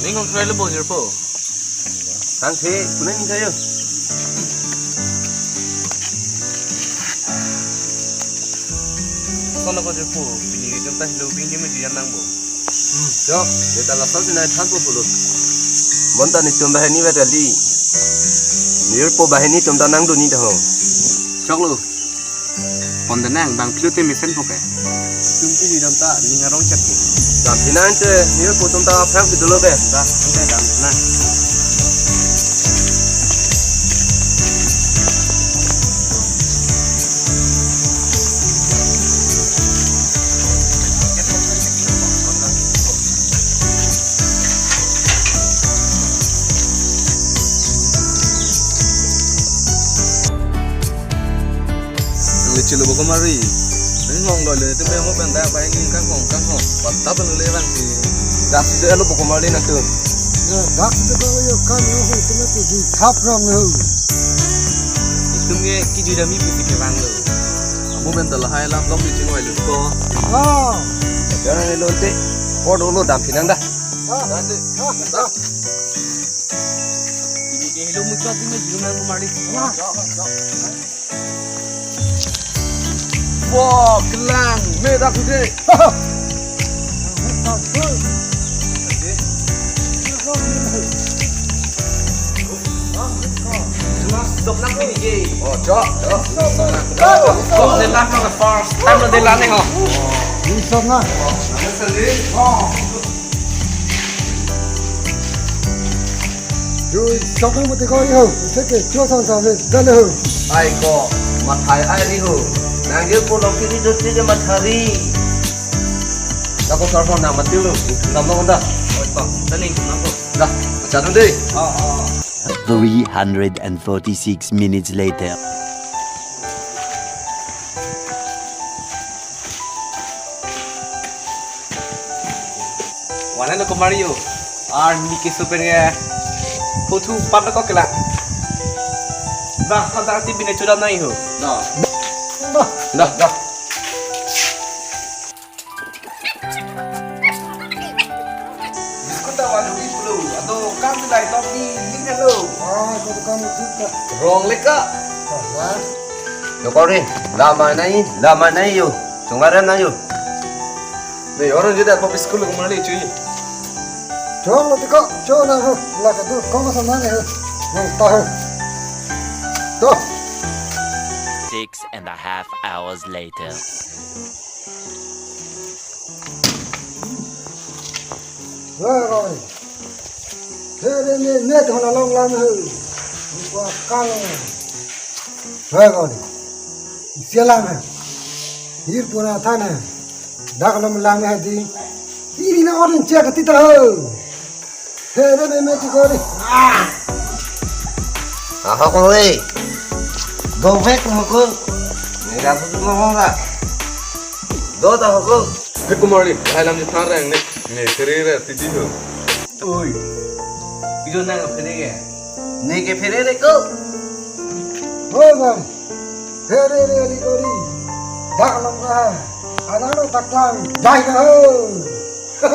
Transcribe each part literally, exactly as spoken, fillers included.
Ning hong try lo bo jirpo. Tangte, kunai ning kayo. Sono ko jirpo, pini ke jom ta hilo bing jeme jiyan nangpo. Hmm, jo, de ta lason sinai thanpo pulo. Bonta netum banghini vet kali. Nirpo banghini atum ta nangdunji ta ho. Choklo. Pon de nang, bang philo te mesen po ke. Tum kiri dam ta, ning arong chak ke. Dam phi nang te, nirpo atum ta aphrang phi dolo ke. Da, ante dam nang. Nang le chelo boko mari. Nang hong lo le, tu me mo pen da pa ingin kangkong, kangkong. Pat ta pen le bang si. Da si de lo boko mari nangtum. Ya, da si de ko yo kan yo ho tu me tu di thap rong ho. Itum ke kiri dam mi pusi ke bang lo. Mo pen ta lahai lam long di chingwai lo ko. Ah. Jangan lo te. Ko dolo dam phi nang da. Ah. Dam te. Ah. Da. Ini ke helo muchot ini jumang ko mari. Ah. Wah, kelang, merah putih. Jelas, stop lang ini, Jay. Oh, cok, cok. Stop, stop, stop, stop. Ini stop na. Jui, sok nang mati ko ho, seke cho sang sang ve dale ho. Ai ko, mathai ai ri ho. Nang ke ko long kiri do te ke mathari. Nang ko sar phone nang mati lo, nam lo da. Oi pa, tani nam ko. Da, acha dun de. Ah, ah. Three hundred and forty-six minutes later. Wana lo ko Mario. Ar ni ke super nge. Ko thu pat ko kela. Dah, hantar ti bine chuda nai ho. Dah. Dah, dah. Biskut ta walu di pulo. Ado kam lai top ni ning helo. Ah, ko kam itu ka. Rong leka. Ah, yo kori, lama nai, lama nai yo. Chunga rem nai yo. Ne, orang jeda pop school ko mali chui. Chong lo tiko, chong na ho, la ka du, kong sa na ne ho. Nang ta ho. To. Six and a half hours later. Wah, kau ni. Here ne, ne tu na long lam ho. Ko kang. Wah, kau ni. Sia lam ho. Hir puna than ho. Dak lam lang hadi. Ini na orang cek kita ho. Here me me tu kori. Ah. Aha ko we. Go back mo ko. Ni ra tu mo ra. Do ta ho ko. He ko Marli, hai lam ji thar rang ne. Ne kere re titi ho. Oi. Ijo na phere ke. Ne ke phere re ko. Ho man. Phere re ali kori. Dak lam ka. Anang lo tak lang. Dai ka ho. Ka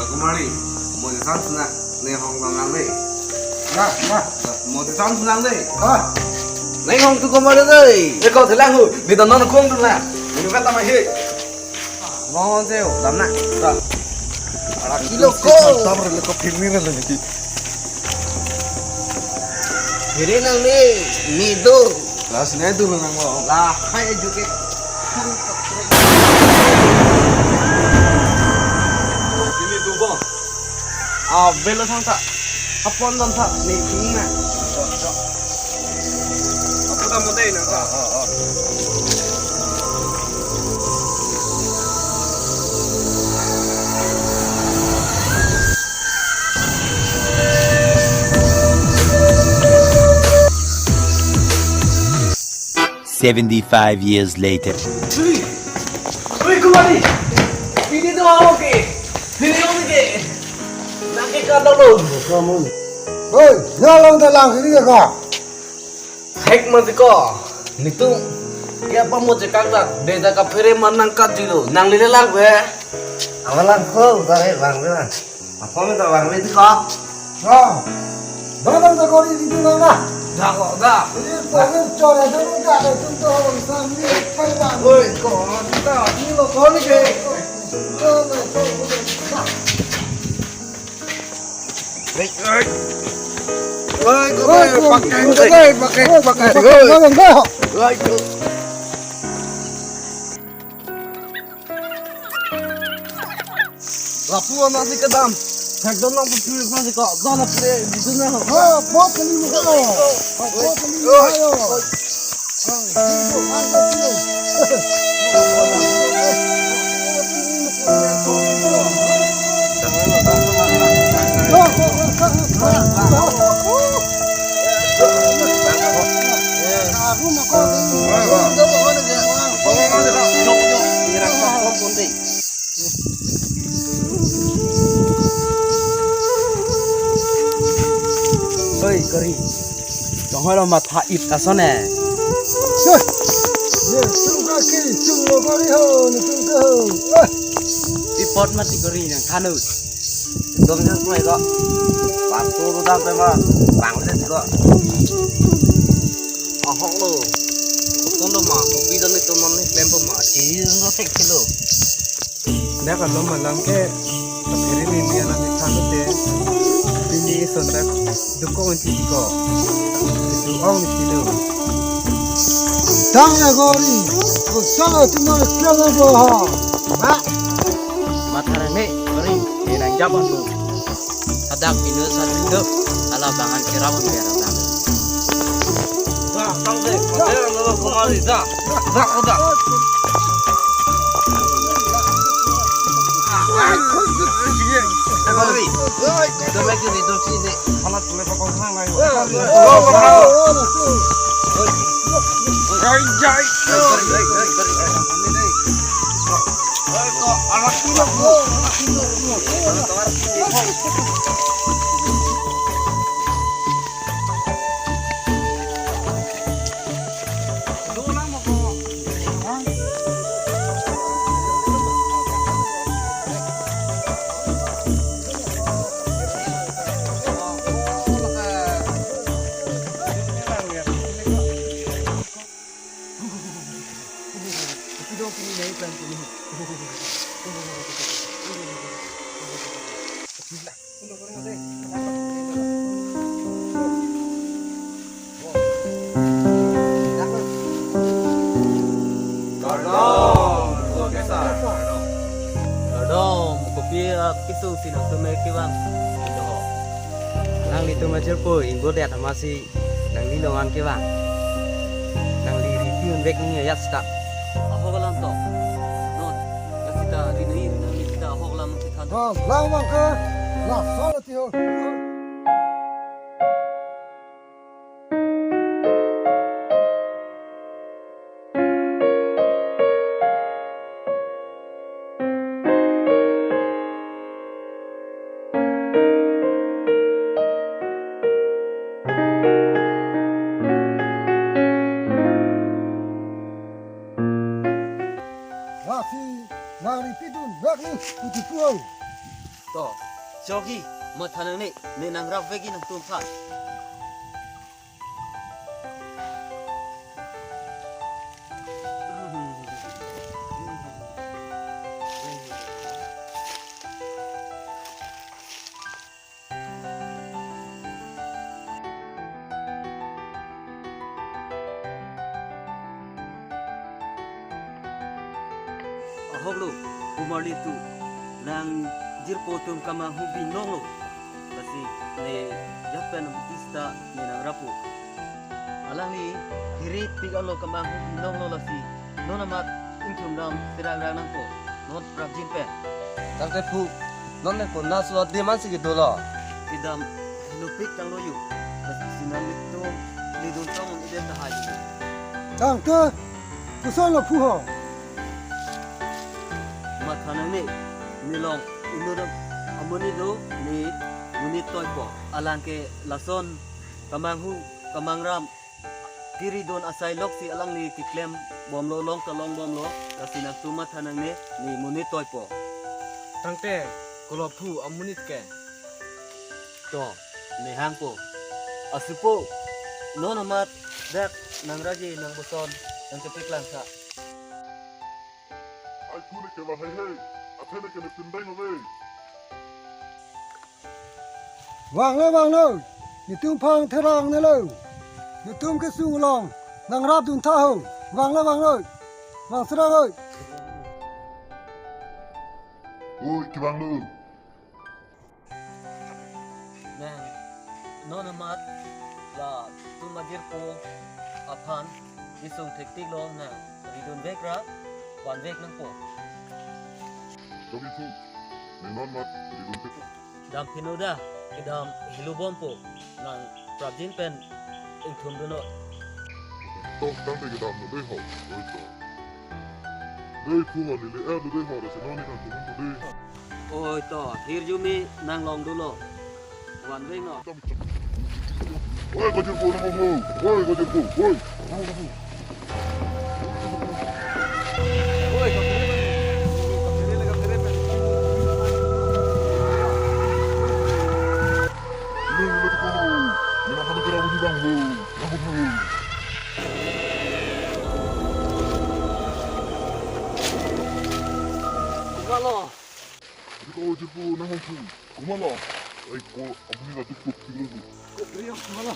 ko Marli, mo je chance na. Ne hong dam lang de. Na, na. Mo je chance lang de. Ha. Ne hong tu ko Marli de. Ne ko thelang ho. Ne dam non khong tu na. Ne vet ta ma he. Long long jeo, dam na. Da. Ara kilo ko. Tam re ko phir ni re le ki. Phere nang le, ni do. Kelas ne do nang lo. La, hai ju ke. Ini do bang. Ah, belo thang ta. Hapon dam ta, ni ping na. Apo ta mo dei na ta. Ah, ah, ah. Seventy-five years later. Hui, hui, kumari. Ini tuh mau ke. Ini mau ke. Nangke kata lo. Hei, nalong ta lang kiri ka? Hek mati ko. Nitu. Kaya apa mau cekak tak? Beda kaphere manang kat dulu. Nang lele lang be. Awalang ko, udah eh, bang, bang. Apa minta bang, itu ko? Oh. Bang, bang, tak kori di mana? Dah kok, dah. Ini pakai core dulu dah, itu tuh orang sambil kan, bang. Woi, kok, kita ini lo kori ke. Hei, hei. Hei, hei, pakai, pakai, pakai, pakai. Hei. Hei, hei. Lapu nasi kedam. Hek don nang putri nasi kok. Don na putri di dunia. Ha, bot kali mo ka. Ha, bot kali mo ka. Oi, kori. Tonghoi lo matha ip ta sone. Ye, tum ka ki, tum lo kori ho, ni tum ka ho. Eh. Ipot mati kori nang thanu. Dom jang koi ko. Pato ro dam pe ma. Bang le ko. Ahok lo. Koson lo ma, kopi dan itu man ni klem pe ma. Chi lo sek kilo. Dak alam alam ke, kaphere ni dia nang ithan te, pini ison dak dukong inti ko. Itu ong ni silo. Tang ya gori, ko sala tu na kela bo ha. Ha? Matha ne, gori, ne nang jaban tu. Hadak pinu satu dok, ala bangan kira pun biar abang. Dah, tang deh, pakai lo kumari, dah, dah, dah. Kardom, kardom, kopi, ah, keso si nangtum me kevang. Nanglitum ajirpo inggo det amatsi nangli longan kevang. Nangli ripi unvek ni ayat seta. Ahok alam to. Non, kasita rinai nangli seta ahok alam kethan. Ha, lang bang ke. Lah, salah tiho. Lasi, nang ripidun, nang ni, puji puang. To, jogi, matha nangne, ne nangrap vegi nangtum aphan. Ahok lo, kumari tu, nang jirpo atum kemang hu binong lo. Lasi ne ajat pen nang Baptista ne nangrappo. Alangli hirit pik alo kemang hu binong lo lasi. Non amat ingthum dam sirang rang nangpo. Non prapjin pen. Tangte phu, non ne pon na suat di man si kedo lo. Kedam lupik tanglo yu. Lasi sinang litum, lidun tong ide tahai yu. Tangte, kosonlo phu ho? Matha nangne, nelong inut amonit do, ne monit toipo. Alang ke lason kamanghu, kamangram, kiri dun asai loksi alangli keklem bomlo, long ta long bomlo, lasi nangtum matha nangne, ne monit toipo. Tangte, kolo phu amonit ke? To, ne hangpo. Asupo, non amat dak nangraje nangboson nangkepeklang tha. Ai phu ne ke ba hai hai, athe ne ke ne pindai ma ve. Vanglo, vanglo, netum phang therang nelo. Netum kesung along nangrap dun tha ho. Vanglo, vanglo, vang sera ho. Oi, kevanglo. Nang, non amat latum ajirpo aphan isung thektik lo nang ridun vek ra, van vek nangpo. Tobi phu, ne non amat ridun vek. Dam phino da, kedam helo bompo, nang prapjin pen ingthum dunnon. To, tangte kedam lo dei ho, oi to. Dei phu ho lili, eh, lo dei ho, resi non ne nangthum dunpo dei. Oi to, hirjume nang long dolo. Van vek non. Oi, kajirpo nang ho. Oi, kajirpo. Oi. Oi, kaphere, kaphere, kaphere, kaphere. Lo, lo, lo, lo. Nang hana kira budi bang ho. Nang ho. Enggak lo. Adi ko jirpo nang hongphu. Kumalo. Ai ko abuni ratu kok tiglo tu. Kok kiri yang kumalo.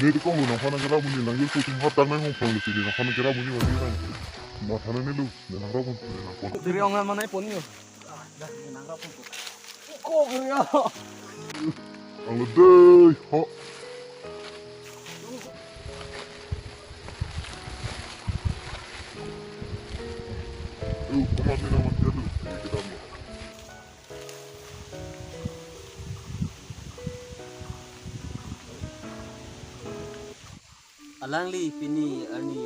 Ne tu kong lo nang hana kira buni nang yul puting hotang nang hongphu lo sini nang hana kira buni wani nang. Matha nangne lo, ne nang rap hongphu ne nang pon. Kok kiri yang nang mana pon yo. Kok kiri yang. Ang lo dei ho. Lu, kumalo ne nang mati lu. Ini kita mau. Alangli pini arni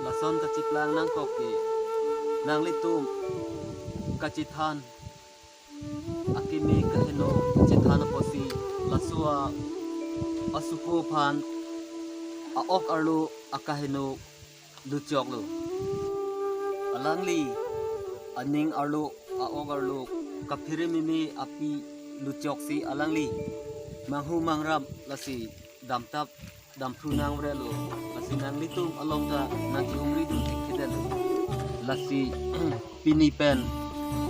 lason kachiplang nangkok ke nanglitum kachethan akimi kaheno chethan apotsi laso a asupo aphan a-ok arlo akaheno luchok lo. Alangli aning arlo a-ok arlo kaphere meme api luchoksi alangli manghu mangram lasi damtap damphu nangvrelo. Lasi nanglitum along ta nangke-umri dun thekthedetlo. Lasi pini pen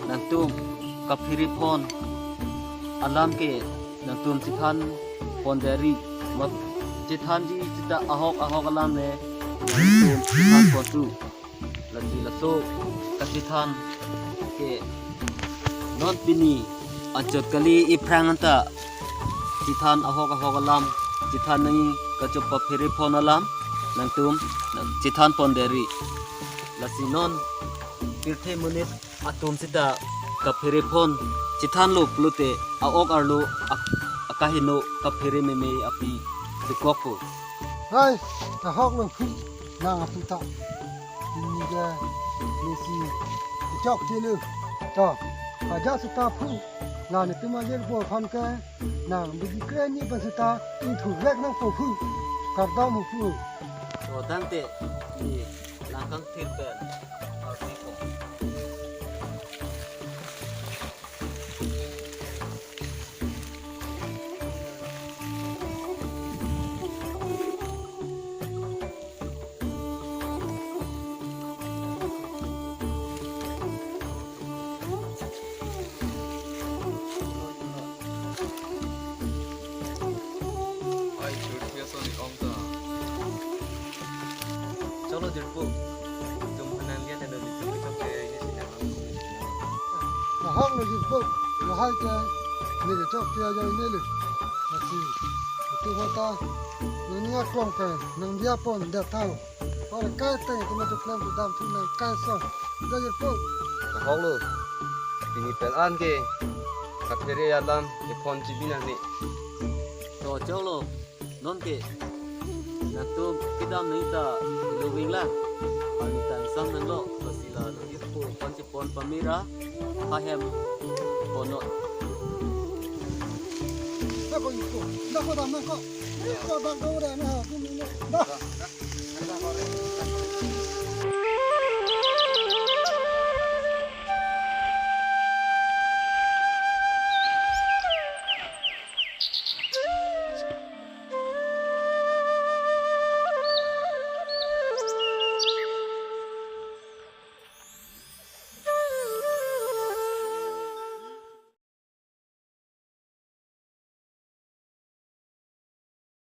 nangtum kaphere phon alam ke nangtum chethan ponderi mat chethanji seta ahok ahok alam le nangtum chethan pontu. Lasi laso kachethan ke non pini anchot kali iphrang anta chethan ahok ahok alam chethan nangji kachopaphere phon alam nangtum chethan ponderi. Lasi non pirthe monit atum seta kaphere phon chethanlo pulote a-ok arlo ak- akaheno kaphere meme api dukokpo. Hai, ahok lo phu nang aputa. Ini ke nesi chok chelu. To, aja seta phu. La netum ajirpo aphan ke nang biji kre ni pen seta ingthuvek nangpo phu. Kardom ho phu. To tangte ni langkang thir pen. Arti ko. Ai, church ke son ni om ta. Cholo jirpo. Jom hanang liya tando ni church ke chok ke ini sini. Ahok lo jirpo. Lahai ke ni chok ke aja ini lo. Lasi itu kota. Nini aklong ke nang dia pon dia tahu. Ora kai teng itu maju klem tu dam tu nang kai song. Dah jirpo. Ahok lo. Pini pen an ke kaphere alam ke phon chibina ni. To cholo non ke Nangtum kedam nangta lubing lang. Ani ta sang nanglo, lasi la nangji pu pon chepon pamera, ha hem ponnon. Nako ipo, nako dam nako. Ipo dak dong re na, dum ni. Dah.